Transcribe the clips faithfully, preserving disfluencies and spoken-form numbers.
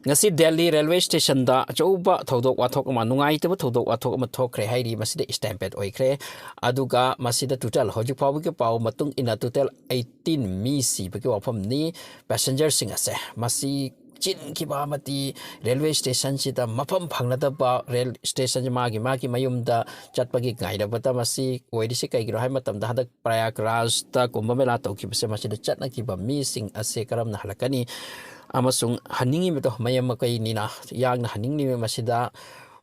ꯉꯁꯤ ꯗꯦꯜꯂꯤ ꯔꯦꯜꯋꯦ ꯁ꯭ꯇꯦꯁꯟꯗ ꯑꯆꯧꯕ ꯊꯧꯗꯣꯛ ꯋꯥꯊꯣꯛ ꯑꯃ, ꯅꯨꯡꯉꯥꯏꯇꯕ ꯊꯧꯗꯣꯛ ꯋꯥꯊꯣꯛ ꯑꯃ ꯊꯣꯛꯈ꯭ꯔꯦ ꯍꯥꯏꯔꯤ꯫ ꯃꯁꯤꯗ stampede ꯑꯣꯏꯈ꯭ꯔꯦ꯫ ꯑꯗꯨꯒ ꯃꯁꯤꯗ total, ꯍꯧꯖꯤꯛ ꯐꯥꯎꯕꯒꯤ ꯄꯥꯎ ꯃꯇꯨꯡ ꯏꯟꯅ, total eighteen ꯃꯤ ꯁꯤꯕꯒꯤ ꯋꯥꯐꯝꯅꯤ꯫ Passengerꯁꯤꯡ ꯑꯁꯦ ꯃꯁꯤ ꯆꯤꯟꯈꯤꯕ ꯑꯃꯗꯤ ꯔꯦꯜꯋꯦ ꯁ꯭ꯇꯦꯁꯟꯁꯤꯗ ꯃꯐꯝ ꯐꯪꯅꯗꯕ, ꯔꯦꯜ ꯁ꯭ꯇꯦꯁꯟ ꯃꯥꯒꯤ ꯃꯥꯒꯤ ꯃꯌꯨꯝꯗ ꯆꯠꯄꯒꯤ ꯉꯥꯏꯔꯕꯗ ꯃꯁꯤ ꯑꯣꯏꯔꯤꯁꯤ ꯀꯩꯒꯤꯅꯣ ꯍꯥꯏꯕ ꯃꯇꯝꯗ, ꯍꯟꯗꯛ ꯄ꯭ꯔꯌꯥꯒꯔꯥꯖꯇ ꯀꯨꯝꯚ ꯃꯦꯂꯥ ꯇꯧꯈꯤꯕꯁꯦ, ꯃꯁꯤꯗ ꯆꯠꯅꯈꯤꯕ ꯃꯤꯁꯤꯡ ꯑꯁꯦ ꯀꯔꯝꯅ ꯍꯜꯂꯛꯀꯅꯤ ꯑꯃꯁꯨꯡ ꯍꯟꯅꯤꯡꯉꯤꯕꯗꯣ ꯃꯌꯥꯝ ꯃꯀꯩꯅꯤꯅ ꯌꯥꯡꯅ ꯍꯟꯅꯤꯡꯂꯤꯕ꯫ ꯃꯁꯤꯗ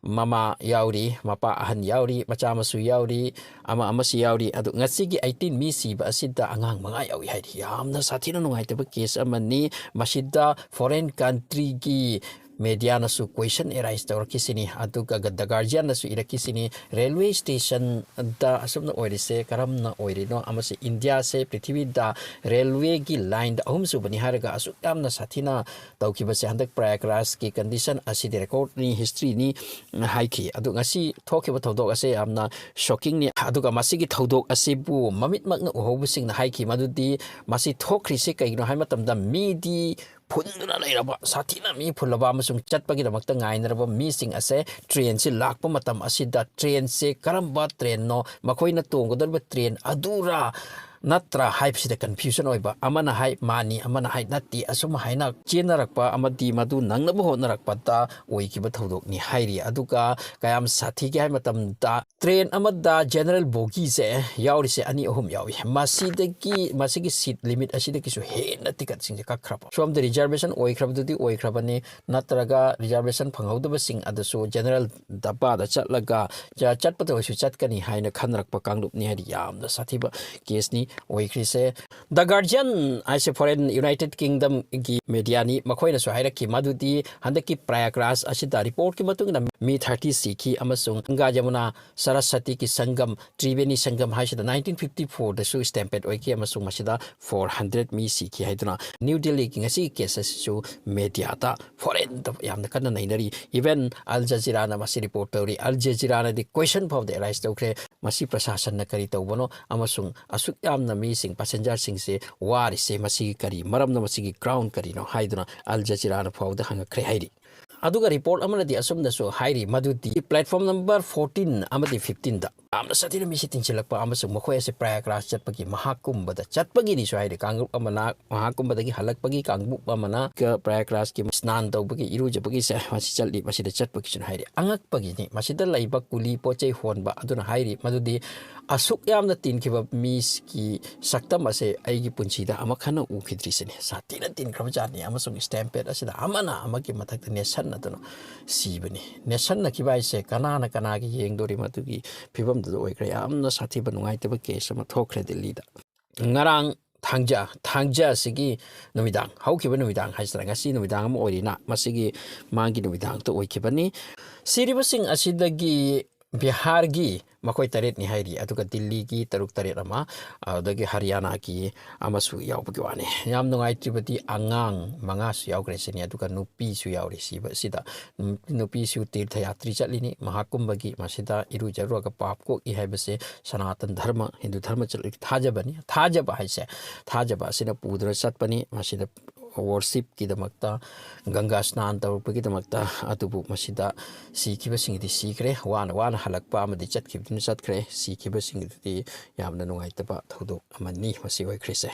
ꯃꯃꯥ ꯌꯥꯎꯔꯤ, ꯃꯄꯥ ꯑꯍꯟ ꯌꯥꯎꯔꯤ, ꯃꯆꯥ ꯃꯁꯨ ꯌꯥꯎꯔꯤ, ꯑꯃ ꯑꯃꯁꯨ ꯌꯥꯎꯔꯤ꯫ ꯑꯗꯨ ꯉꯁꯤꯒꯤ eighteen ꯃꯤ ꯁꯤꯕ ꯑꯁꯤꯗ ꯑꯉꯥꯡ ꯃꯉꯥ ꯌꯥꯎꯏ ꯍꯥꯏꯔꯤ꯫ ꯌꯥꯝꯅ ꯁꯥꯊꯤꯅ ꯅꯨꯡꯉꯥꯏꯇꯕ case ꯑꯃꯅꯤ꯫ ꯃꯁꯤꯗ foreign countryꯒꯤ mediaꯅꯁꯨ question arise ꯇꯧꯔꯛꯈꯤꯁꯤꯅꯤ, ꯑꯗꯨꯒ The Guardianꯅꯁꯨ ꯏꯔꯛꯈꯤꯁꯤꯅꯤ, ꯔꯦꯜꯋꯦ ꯁ꯭ꯇꯦꯁꯟꯗ ꯑꯁꯨꯝꯅ ꯑꯣꯏꯔꯤꯁꯦ ꯀꯔꯝꯅ ꯑꯣꯏꯔꯤꯅꯣ? ꯑꯃꯁꯨ ꯏꯟꯗꯤꯌꯥꯁꯦ ꯄ꯭ꯔꯤꯊꯤꯕꯤꯗ ꯔꯦꯜꯋꯦꯒꯤ lineꯗ ꯑꯍꯨꯝꯁꯨꯕꯅꯤ ꯍꯥꯏꯔꯒ ꯑꯁꯨꯛ ꯌꯥꯝꯅ ꯁꯥꯊꯤꯅ ꯇꯧꯈꯤꯕꯁꯦ ꯍꯟꯗꯛ ꯄ꯭ꯔꯌꯥꯒꯔꯥꯖꯀꯤ condition ꯑꯁꯤꯗꯤ recordꯅꯤ, historyꯅꯤ ꯍꯥꯏꯈꯤ꯫ ꯑꯗꯨ ꯉꯁꯤ ꯊꯣꯛꯈꯤꯕ ꯊꯧꯗꯣꯛ ꯑꯁꯦ ꯌꯥꯝꯅ shockingꯅꯤ꯫ ꯑꯗꯨꯒ ꯃꯁꯤꯒꯤ ꯊꯧꯗꯣꯛ ꯑꯁꯤꯕꯨ ꯃꯃꯤꯠꯃꯛꯅ ꯎꯍꯧꯕꯁꯤꯡꯅ ꯍꯥꯏꯈꯤ ꯃꯗꯨꯗꯤ, ꯃꯁꯤ ꯊꯣꯛꯈ꯭ꯔꯤꯁꯤ ꯀꯩꯒꯤꯅꯣ ꯍꯥꯏꯕ ꯃꯇꯝꯗ, ꯃꯤꯗꯤ ꯐꯨꯟꯗꯨꯅ ꯂꯩꯔꯕ, ꯁꯥꯊꯤꯅ ꯃꯤ ꯐꯨꯜꯂꯕ ꯑꯃꯁꯨꯡ ꯆꯠꯄꯒꯤꯗꯃꯛꯇ ꯉꯥꯏꯅꯔꯕ ꯃꯤꯁꯤꯡ ꯑꯁꯦ trainꯁꯤ ꯂꯥꯛꯄ ꯃꯇꯝ ꯑꯁꯤꯗ trainꯁꯦ ꯀꯔꯝꯕ trainꯅꯣ, ꯃꯈꯣꯏꯅ ꯇꯣꯡꯒꯗꯧꯔꯤꯕ train ꯑꯗꯨꯔꯥ ꯅꯠꯇ꯭ꯔꯥ ꯍꯥꯏꯕꯁꯤꯗ confusion ꯑꯣꯏꯕ, ꯑꯃꯅ ꯍꯥꯏ ꯃꯥꯅꯤ, ꯑꯃꯅ ꯍꯥꯏ ꯅꯠꯇꯦ, ꯑꯁꯨꯝ ꯍꯥꯏꯅ ꯆꯦꯟꯅꯔꯛꯄ ꯑꯃꯗꯤ ꯃꯗꯨ ꯅꯪꯅꯕ ꯍꯣꯠꯅꯔꯛꯄꯗ ꯑꯣꯏꯈꯤꯕ ꯊꯧꯗꯣꯛꯅꯤ ꯍꯥꯏꯔꯤ꯫ ꯑꯗꯨꯒ ꯀꯌꯥꯝ ꯁꯥꯊꯤꯒꯦ ꯍꯥꯏꯕ ꯃꯇꯝꯗ, train ꯑꯃꯗ general bogiesꯦ ꯌꯥꯎꯔꯤꯁꯦ ꯑꯅꯤ ꯑꯍꯨꯝ ꯌꯥꯎꯏ꯫ ꯃꯁꯤꯗꯒꯤ, ꯃꯁꯤꯒꯤ seat limit ꯑꯁꯤꯗꯒꯤꯁꯨ ꯍꯦꯟꯅ ticketꯁꯤꯡꯁꯦ ꯀꯛꯈ꯭ꯔꯕ꯫ ꯁꯣꯝꯗ reservation ꯑꯣꯏꯈ꯭ꯔꯕꯗꯨꯗꯤ ꯑꯣꯏꯈ꯭ꯔꯕꯅꯤ, ꯅꯠꯇ꯭ꯔꯒ reservation ꯐꯪꯍꯧꯗꯕꯁꯤꯡ ꯑꯗꯨꯁꯨ general ꯗꯕꯥꯗ ꯆꯠꯂꯒ, ꯆ-, ꯆꯠꯄꯗ ꯑꯣꯏꯁꯨ ꯆꯠꯀꯅꯤ ꯍꯥꯏꯅ ꯈꯟꯅꯔꯛꯄ ꯀꯥꯡꯂꯨꯞꯅꯤ ꯍꯥꯏꯗꯤ ꯌꯥꯝꯅ ꯁꯥꯊꯤꯕ caseꯅꯤ ꯑꯣꯏꯈ꯭ꯔꯤꯁꯦ꯫ The Guardian ꯍꯥꯏꯁꯦ foreign, United Kingdomꯒꯤ mediaꯅꯤ꯫ ꯃꯈꯣꯏꯅꯁꯨ ꯍꯥꯏꯔꯛꯈꯤ ꯃꯗꯨꯗꯤ ꯍꯟꯗꯛꯀꯤ ꯄ꯭ꯔꯌꯥꯒꯔꯥꯖ ꯑꯁꯤꯗ reportꯀꯤ ꯃꯇꯨꯡ ꯏꯟꯅ ꯃꯤ thirty ꯁꯤꯈꯤ ꯑꯃꯁꯨꯡ ꯒꯪꯒꯥ, Yamuna, ꯁꯔꯁꯋꯇꯤꯒꯤ ꯁꯪꯒꯝ, Triveni ꯁꯪꯒꯝ ꯍꯥꯏꯁꯤꯗ nineteen fifty fourꯗꯁꯨ stampede ꯑꯣꯏꯈꯤ ꯑꯃꯁꯨꯡ ꯃꯁꯤꯗ four hundred ꯃꯤ ꯁꯤꯈꯤ ꯍꯥꯏꯗꯨꯅ ꯅ꯭ꯌꯨ ꯗꯦꯜꯂꯤꯒꯤ ꯉꯁꯤꯒꯤ case ꯑꯁꯤꯁꯨ mediaꯗ, foreignꯗ ꯌꯥꯝꯅ ꯀꯟꯅ ꯅꯩꯅꯔꯤ꯫ Even Al Jazeeraꯅ ꯃꯁꯤ report ꯇꯧꯔꯤ꯫ Al Jazeeraꯅꯗꯤ question ꯐꯥꯎꯗ arise ꯇꯧꯈ꯭ꯔꯦ, ꯃꯁꯤ ꯄ꯭ꯔꯁꯥꯁꯟꯅ ꯀꯔꯤ ꯇꯧꯕꯅꯣ ꯑꯃꯁꯨꯡ ꯑꯁꯨꯛ ꯌꯥꯝ ꯌꯥꯝꯅ ꯃꯤꯁꯤꯡ, ꯄꯦꯁꯦꯟꯖꯔꯁꯤꯡꯁꯦ ꯋꯥꯔꯤꯁꯦ ꯃꯁꯤꯒꯤ ꯀꯔꯤ ꯃꯔꯝꯅꯣ, ꯃꯁꯤꯒꯤ ꯒ꯭ꯔꯥꯎꯟ ꯀꯔꯤꯅꯣ ꯍꯥꯏꯗꯨꯅ ꯑꯜ ꯖꯖꯤꯔꯥꯅ ꯐꯥꯎꯗ ꯍꯪꯉꯛꯈ꯭ꯔꯦ ꯍꯥꯏꯔꯤ꯫ ꯑꯗꯨꯒ ꯔꯤꯄꯣꯔꯠ ꯑꯃꯅꯗꯤ ꯑꯁꯨꯝꯅꯁꯨ ꯍꯥꯏꯔꯤ ꯃꯗꯨꯗꯤ ꯄ꯭ꯂꯦꯠꯐꯣꯝ ꯅꯝꯕꯔ ꯐꯣꯔꯇꯤꯟ ꯑꯃꯗꯤ ꯐꯤꯐꯇꯤꯟꯗ ꯌꯥꯝꯅ ꯁꯥꯊꯤꯅ ꯃꯤꯁꯤ ꯇꯤꯟꯁꯤꯜꯂꯛꯄ ꯑꯃꯁꯨꯡ ꯃꯈꯣꯏ ꯑꯁꯤ ꯄ꯭ꯔꯌꯥꯒ꯭ꯔꯥꯖ ꯆꯠꯄꯒꯤ ꯃꯍꯥꯛꯀꯨꯝꯕꯗ ꯆꯠꯄꯒꯤꯅꯤꯁꯨ ꯍꯥꯏꯔꯤ꯫ ꯀꯥꯡꯂꯨꯞ ꯑꯃꯅ ꯃꯍꯥꯛꯀꯨꯝꯕꯗꯒꯤ ꯍꯜꯂꯛꯄꯒꯤ, ꯀꯥꯡꯂꯨꯞ ꯑꯃꯅ ꯄ꯭ꯔꯌꯥꯒ꯭ꯔꯥꯖꯀꯤ ꯁ꯭ꯅꯥꯟ ꯇꯧꯕꯒꯤ, ꯏꯔꯨꯖꯕꯒꯤꯁꯦ ꯃꯁꯤ ꯆꯠꯂꯤ, ꯃꯁꯤꯗ ꯆꯠꯄꯒꯤꯁꯨ ꯍꯥꯏꯔꯤ꯫ ꯑꯉꯛꯄꯒꯤꯅꯤ ꯃꯁꯤꯗ ꯂꯩꯕ ꯀꯨꯂꯤ ꯄꯣꯠ ꯆꯩ ꯍꯣꯟꯕ ꯑꯗꯨꯅ ꯍꯥꯏꯔꯤ ꯃꯗꯨꯗꯤ ꯑꯁꯨꯛ ꯌꯥꯝꯅ ꯇꯤꯟꯈꯤꯕ ꯃꯤꯁꯀꯤ ꯁꯛꯇꯝ ꯑꯁꯦ ꯑꯩꯒꯤ ꯄꯨꯟꯁꯤꯗ ꯑꯃꯨꯛ ꯍꯟꯅ ꯎꯈꯤꯗ꯭ꯔꯤꯁꯤꯅꯤ꯫ ꯁꯥꯊꯤꯅ ꯇꯤꯟꯈ꯭ꯔꯕ ꯖꯥꯠꯅꯤ ꯑꯃꯁꯨꯡ ꯁ꯭ꯇꯦꯝꯄꯦꯠ ꯑꯁꯤꯗ ꯑꯃꯅ ꯑꯃꯒꯤ ꯃꯊꯛꯇ ꯅꯦꯠꯁꯟꯅꯗꯨꯅ ꯁꯤꯕꯅꯤ꯫ ꯅꯦꯠꯁꯟꯅꯈꯤꯕ ꯍꯥꯏꯁꯦ ꯀꯅꯥꯅ ꯀꯅꯥꯒꯤ ꯌꯦꯡꯗꯣꯔꯤ, ꯃꯗꯨꯒꯤ ꯐꯤꯕꯝꯗꯨꯗ ꯑꯣꯏꯈ꯭ꯔꯦ꯫ ꯌꯥꯝꯅ ꯁꯥꯊꯤꯕ ꯅꯨꯡꯉꯥꯏꯇꯕ ꯀꯦꯁ ꯑꯃ ꯊꯣꯛꯈ꯭ꯔꯦ ꯗꯤꯜꯂꯤꯗ꯫ ꯉꯔꯥꯡ ꯊꯥꯡꯖ, ꯊꯥꯡꯖ ꯑꯁꯤꯒꯤ ꯅꯨꯃꯤꯗꯥꯡ, ꯍꯧꯈꯤꯕ ꯅꯨꯃꯤꯗꯥꯡ ꯍꯥꯏꯁꯤꯔ, ꯉꯁꯤ ꯅꯨꯃꯤꯗꯥꯡ ꯑꯃ ꯑꯣꯏꯔꯤꯅ, ꯃꯁꯤꯒꯤ ꯃꯥꯡꯒꯤ ꯅꯨꯃꯤꯗꯥꯡꯗ ꯑꯣꯏꯈꯤꯕꯅꯤ꯫ ꯁꯤꯔꯤꯕꯁꯤꯡ ꯑꯁꯤꯗꯒꯤ ꯕꯤꯍꯥꯔꯒꯤ ꯃꯈꯣꯏ ꯇꯔꯦꯠꯅꯤ ꯍꯥꯏꯔꯤ, ꯑꯗꯨꯒ ꯗꯤꯜꯂꯤꯒꯤ ꯇꯔꯨꯛ ꯇꯔꯦꯠ ꯑꯃ, ꯑꯗꯨꯗꯒꯤ ꯍꯔꯤꯌꯥꯅꯥꯒꯤ ꯑꯃꯁꯨ ꯌꯥꯎꯕꯒꯤ ꯋꯥꯅꯤ꯫ ꯌꯥꯝ ꯅꯨꯡꯉꯥꯏꯇ꯭ꯔꯤꯕꯗꯤ ꯑꯉꯥꯡ ꯃꯉꯥꯁꯨ ꯌꯥꯎꯈ꯭ꯔꯦ ꯁꯤꯅꯤ, ꯑꯗꯨꯒ ꯅꯨꯄꯤꯁꯨ ꯌꯥꯎꯔꯤ ꯁꯤꯕ ꯑꯁꯤꯗ꯫ ꯅꯨ-, ꯅꯨꯄꯤꯁꯨ ꯇꯤꯔꯊ ꯌꯥꯇ꯭ꯔꯤ ꯆꯠꯂꯤꯅꯤ꯫ ꯃꯍꯥꯛꯀꯨꯝꯕꯒꯤ ꯃꯁꯤꯗ ꯏꯔꯨꯖꯔꯨꯔꯒ ꯄꯥꯞ ꯀꯣꯛꯏ ꯍꯥꯏꯕꯁꯦ ꯁꯅꯥꯇꯟ ꯙꯔꯃ, ꯍꯤꯟꯗꯨ ꯙꯔꯃ ꯆꯠꯂꯒꯤ ꯊꯥꯖꯕꯅꯤ꯫ ꯊꯥꯖꯕ ꯍꯥꯏꯁꯦ, ꯊꯥꯖꯕ ꯑꯁꯤꯅ ꯄꯨꯗꯨꯅ ꯆꯠꯄꯅꯤ꯫ ꯃꯁꯤꯗ ꯋꯣꯔꯁꯤꯞꯀꯤꯗꯃꯛꯇ, ꯒꯪꯒꯥ ꯁ꯭ꯅꯥꯟ ꯇꯧꯔꯛꯄꯒꯤꯗꯃꯛꯇ, ꯑꯗꯨꯕꯨ ꯃꯁꯤꯗ ꯁꯤꯈꯤꯕꯁꯤꯡꯗꯤ ꯁꯤꯈ꯭ꯔꯦ, ꯋꯥꯅ ꯋꯥꯅ ꯍꯜꯂꯛꯄ ꯑꯃꯗꯤ ꯆꯠꯈꯤꯕꯗꯨꯅ ꯆꯠꯈ꯭ꯔꯦ꯫ ꯁꯤꯈꯤꯕꯁꯤꯡꯗꯨꯗꯤ ꯌꯥꯝꯅ ꯅꯨꯡꯉꯥꯏꯇꯕ ꯊꯧꯗꯣꯛ ꯑꯃꯅꯤ ꯃꯁꯤ ꯑꯣꯏꯈ꯭ꯔꯤꯁꯦ꯫